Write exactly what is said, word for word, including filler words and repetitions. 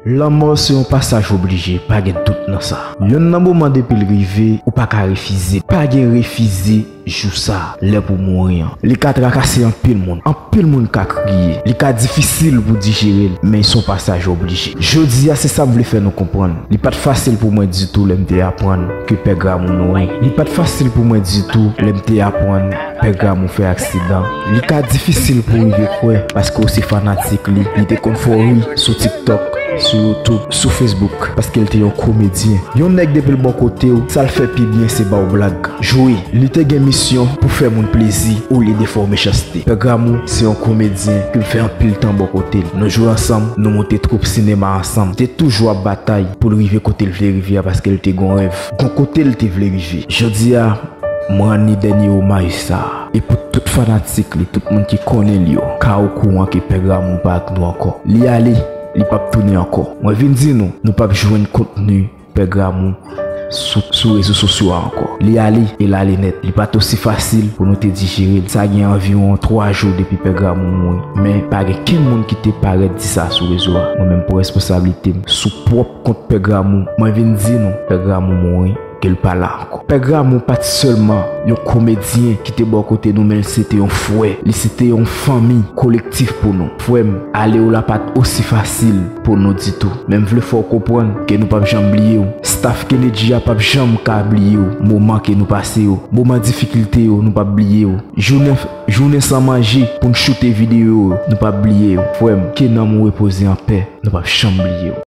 Lanmò se yon pasaj oblije, pa gen dout nan sa. Yonn nan moman depi l rive, ou pa ka refize. Pa gen refize jou sa, lè pou mouri an. Li ka trakase anpil moun, anpil moun ka kriye. Li ka difisil pou dijere l, men se yon pasaj oblije. Jodi a, se sa m vle fè nou konprann. Li pa t fasil pou mwen ditou lè m te aprann ke Pè Gramou mouri. Li pa t fasil pou mwen ditou lè m te aprann Pè Gramou fè aksidan. Li ka difisil pou rive kwè, paske w se fanatik li. Li te konn fè w ri sou TikTok, sou YouTube, sou Facebook, paske l te yon komedyen. Yon nèg depi l bò kote w, sa l fè pi byen se ba w blag. Jwe. Li te gen misyon pou fè moun plezi olye de fè w mechanste. Pè Gramou se yon komedyen ke m fè anpil tan bò kote l. Nou jwe ansanm, nou monte twoup sinema ansanm. Te toujou ap batay pou l rive kote l vle rive a paske l te gon rèv. Gon kote l te vle rive. Jodi a, m rann li dènye omaj sa a. E pou tout fanatik li, tout moun ki konnen l yo, ka okouran ke Pè Gramou pa ak nou ankò. Li ale, li p ap tounen ankò. Mwen vin di nou, nou p ap jwenn kontni Pè Gramou sou, sou rezo sosyo a ankò. Li ale, e l ale nèt. Li pa t osi fasil pou nou te dijere l. Sa gen anviwon twa jou depi Pè Gramou mouri. Men pa gen kenn moun ki te parèt di sa sou rezo a. Mwen menm, pou responsablite m, sou pwòp kont Pè Gramou, mwen vin di nou, Pè Gramou mouri, ke l pa la ankò. Pè Gramou pa t sèlman yon komedyen ki te bò kote nou, men l se te yon frè, li se te yon fanmi kolektif pou nou. Frè m, ale w la pa t osi fasil pou nou ditou. Men m vle fè w konprann ke nou p ap janm bliye w. Staff Kennedy a p ap janm ka bliye w. Moman ke nou pase yo, moman difikilte yo, nou p ap bliye w. Jounen, jounen san manje pou n choute videyo yo, nou p ap bliye w. Frè m, ke nanm ou repoze anpè, nou p ap janm bliye w.